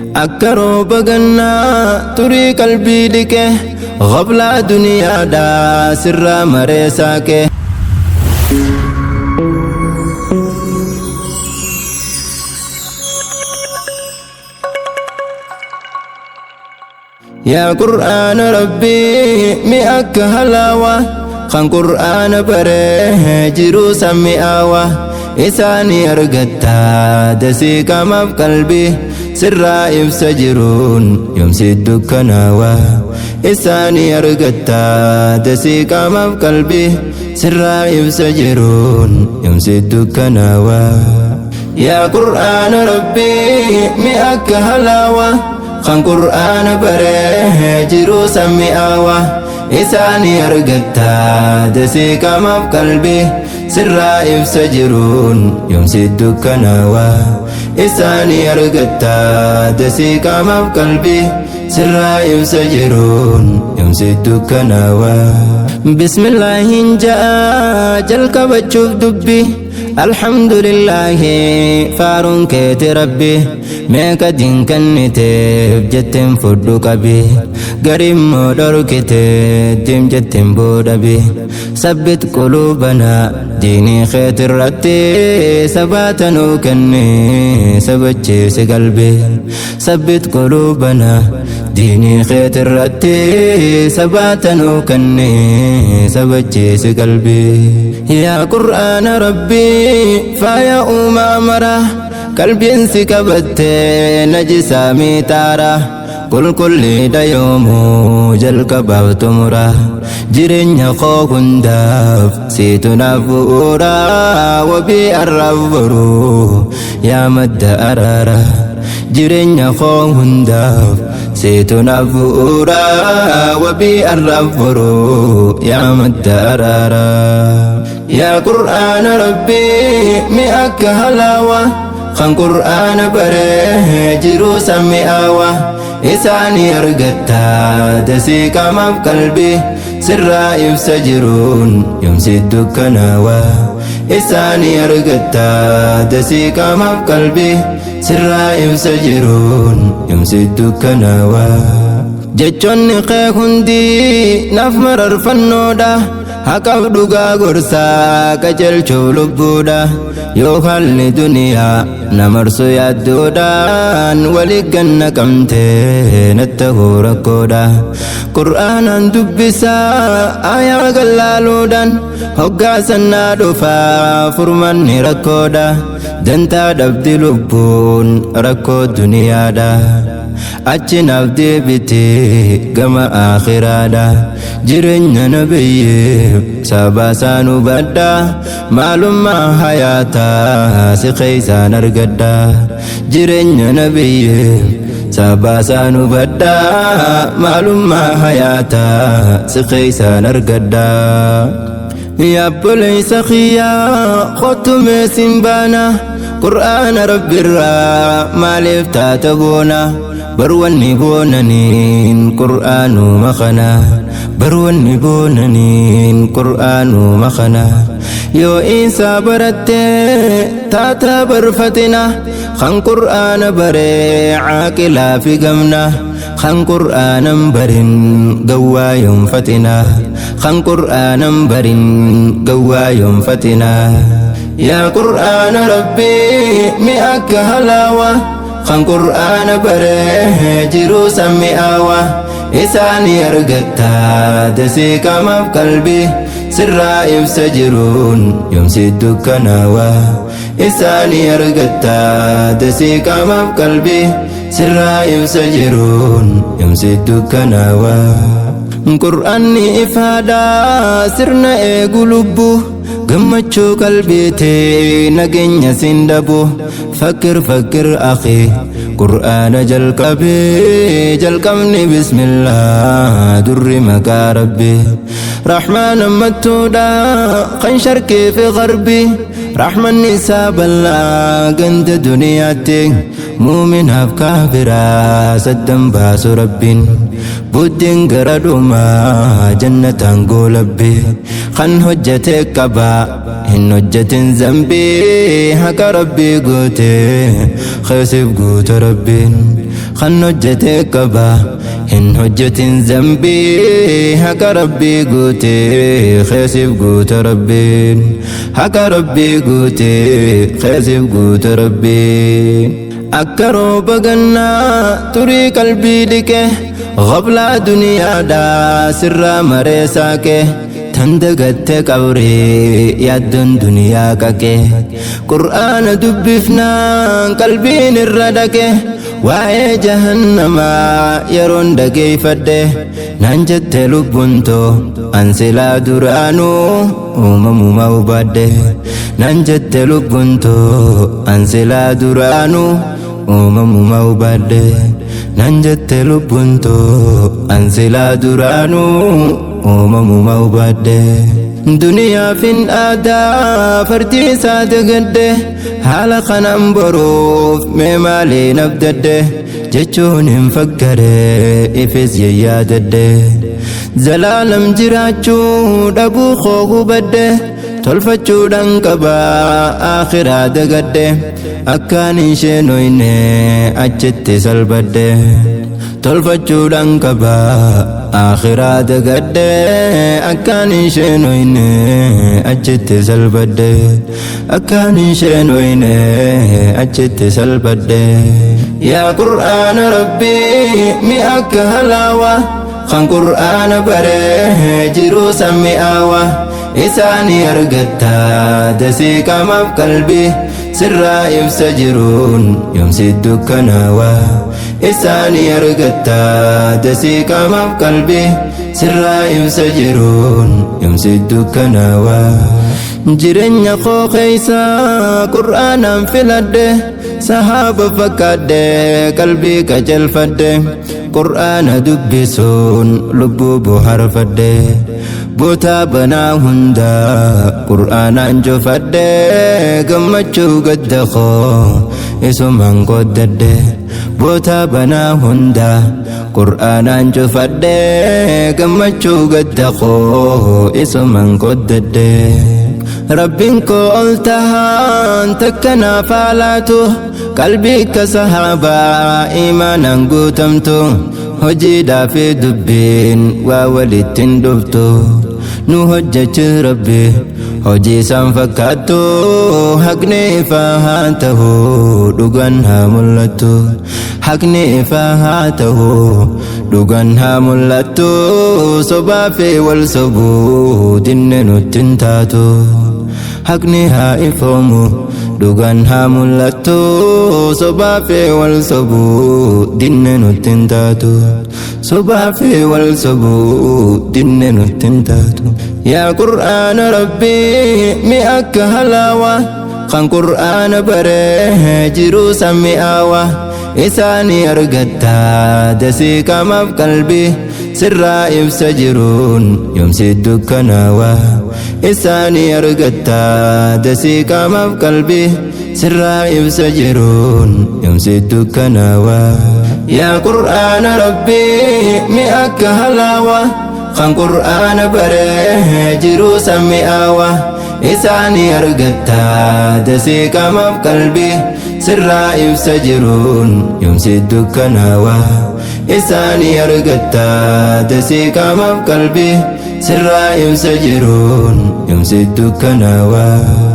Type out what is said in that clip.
Akka rooba gannaa turii qalbii dhiqe, ghablaa duniyaadhaa sirraa maree saaqe. Yaa Qur'aana Rabbii mi akka halaawa, kan Qur'aana baree jiruu san mi'aawa. Isaanii argatta dasii qaamaaf qalbii, sirraa ibsa jiruun yoomsi dukkanaawa. Isaanii argatta dasii qaamaaf qalbii, sirraa ibsa jiruun yoomsi dukkanaawa. Yaa Qur'aana Rabbii mi akka halaawa, kan Qur'aana baree jiruu san mi'aawa. Isaanii argatta dasii qaamaaf qalbii, sirraa ibsa jiruun yoomsi dukkanaawa. Isaanii argatta dasii qaamaaf qalbii, sirraa ibsa jiruun yoomsi dukkanaawa. Bismillaahin ja'a jalqabachuuf dubbi, alhamdulillaahi faaruun keeti Rabbi. Meeqa dinkanniteef jetteen fudhu qabi, garimmoo dhorkite dim jetteen boodhabi. Sabbit quluubanaa diinii keetirratti, sabaatanuu kenni sabachiisi qalbi. Sabbit quluubanaa diinii keetirratti, sabaatanuu kenni sabachiisi qalbi. Yaa Qur'aana Rabbii faaya uumaa mara, qalbiin si qabattee najisaa miixaara. Qulqulliidha yoomuu jalqabaaf xumura, jireenya koo hundaaf siitu naaf bu'uura. Wabii arraaf boruu yaa madda araara, jireenya koo hundaaf siitu naaf bu'uura. Wabii arraaf boruu yaa madda araara. Yaa Qur'aana Rabbii mi akka halaawa, kan Qur'aana baree jiruu san mi'aawa. Isaanii argatta dasii qaamaaf qalbii, sirraa ibsa jiruun yoomsi dukkanaawa. Isaanii argatta dasii qaamaaf qalbii, sirraa ibsa jiruun yoomsi dukkanaawa. Jechoonni kee hundi naaf mararfannoodha, haqaaf dhugaa gorsaa qajeelchuuf lubbuudha. Yoo haalli duniyaa namarsu yaadduudhaan walii ganna qabtee natti rakkoodha. Qur'aanaan dubbisaa ayaa gallaaluudhaan, hoggaa sannaa dhufaa furmanni rakkoodha. Dantaa dhabdi lubbuun rakkoo duniyaadha, achi naaf deebitee gama aakhiraadha. Jireenya nabiyyeef sabaasaan hubadha, maalummaa hayaataa si keeysaan argadha. Jireenya nabiyyeef sabaasaan hubadha, maalummaa hayaataa si keeysaan argadha. Yaabboleessa kiyyaa kottu meesin baana, Qur'aana Rabbiirraa maaliif taata boona? Barwanni boonaniin Qur'aanuma kana, barwanni boonaniin Qur'aanuma kana. Yoo isaa barattee taata barfatina, kan Qur'aana baree caaqilaa fi gamna. Kan Qur'aanan barin gawwaa yoonfatina, kan Qur'aanan barin gawwaa yoonfatina. Yaa Qur'aana Rabbii mi akka halaawa, kan Qur'aana baree jiruu san mi'aawa. Isaanii argatta dasii qaamaaf qalbii, sirraa ibsa jiruun yoomsi dukkanaawa. Isaanii argatta dasii qaamaaf qalbii, sirraa ibsa jiruun yoomsi dukkanaawa. Qur'aanni ifaadha sirna eegu lubbuu, gammachuu qalbiitee nageenya siin dhabu. Fakkir fakkir akhi Qur'aana jalqabee, jalqabni bismillah durri maqaa Rabbi. Rahmaan ammattuudha kan sharqii fi garbi, rahmanni isaa bal'aa ganda duniyaatti. Muuminaaf kaafiraa saddan baasu Rabbiin, buddeen gara dhumaa jannataan goolabbi. Kan hojjete qabaa hin hojjetin zambii, haqa Rabbii goote keessiif guuta Rabbiin. Kan hojjete qaba hin hojjetin zambii, haqa rabbii guutee keessiif guuta rabbiin, haqa rabbii guutee keessiif guuta rabbiin. Akka rooba gannaa turii qalbii dhiqe, ghablaa duniyaadhaa sirraa maree saaqe, tan dagatte qabrii yaaddoon duniyaa qaqe. Qur'aana dubbifnaan qalbiin irra dhaqe, waa'ee jahannamaa yeroon dhageeffadhe, naan jette lubbuun too an silaa duraanuu uumamuma hubadhe, naan jette lubbuun too an silaa duraanuu uumamuma hubadhe, naan jette lubbuun too an silaa duraanuu uumamuma hubadhe. Duniyaafin aadaa fardii isaa dagadhe, haala kanan boruuf mee maaliin abdadhe jechuun hin fakkare ifis yayyaadadhe. Zalaalam jiraachuu dhabuu koo hubadhe, tolfachuudhaan qabaa akhiraa dagadhe, akkaan isheen hoyne achitti salphadhe. Tolfachuudhaan qabaa akhiraa dagadhe, akkaan isheen hoyne achitti salphadhe, akkaan isheen hoyne achitti salphadhe. Yaa qur'aana rabbii mi akka halaawaa, kan qur'aana baree jiruu sammi'aawaa, isaanii argatta dasii qaamaaf qalbii, sirraa ibsa jiruun yoomsi dukkanaawaa, isaanii argatta dasii qaamaaf qalbii, sirraa ibsa jiruun yoomsi dukkanaawaa. Jireenya koo keessa qur'aanaan filadhe, sahaaba fakkaadhe qalbii qajeelfadhe, qur'aana dubbisuun lubbuu bohaarfadhe, bootaa banaa hundaa qur'aanaan cufadhe, gammachuu gadda koo isumaan qooddadhe, bootaa banaa hundaa qur'aanaan cufadhe, gammachuu gadda koo isumaan qooddadhe. Rabbiin koo ol tahaan takka naaf haa laatu, qalbii akka sahaabaa imaanaan guutamtu, hojiidhaa fi dubbiin waa walitti hin dhuftu, nu hojjechi rabbi hojii isaan fakkaattu, haqni ifaa haa ta'u dhugaan haa mul'attu, haqni ifaa haa ta'u dhugaan haa mul'attu, sobaa fi wal sobuu dinne nutti hin taatu. Haqni haa ifoomu dhugaan haa mul'attu, sobaa fi wal sobuu dinne nutti hin taatu, sobaa fi wal sobuu dinne nutti hin taatu. Yaa qur'aana rabbii mi akka halaawaa, kan qur'aana baree jiruu sammi'aawaa, isaanii argatta dasii qaamaaf qalbii, sirraa ibsa jiruun yoomsi dukkanaawaa, isaanii argatta dasii qaamaaf qalbii, sirraa ibsa jiruun yoomsi dukkanaawaa. Yaa qur'aana rabbii mi akka halaawaa, kan qur'aana baree jiruu sammi'aawaa, isaanii argatta dasii qaamaaf qalbii, sirraa ibsa jiruun yoomsi dukkanaawaa, isaanii argatta dasii qaamaaf qalbii, sirraa ibsa jiruun yoomsi dukkanaawaa.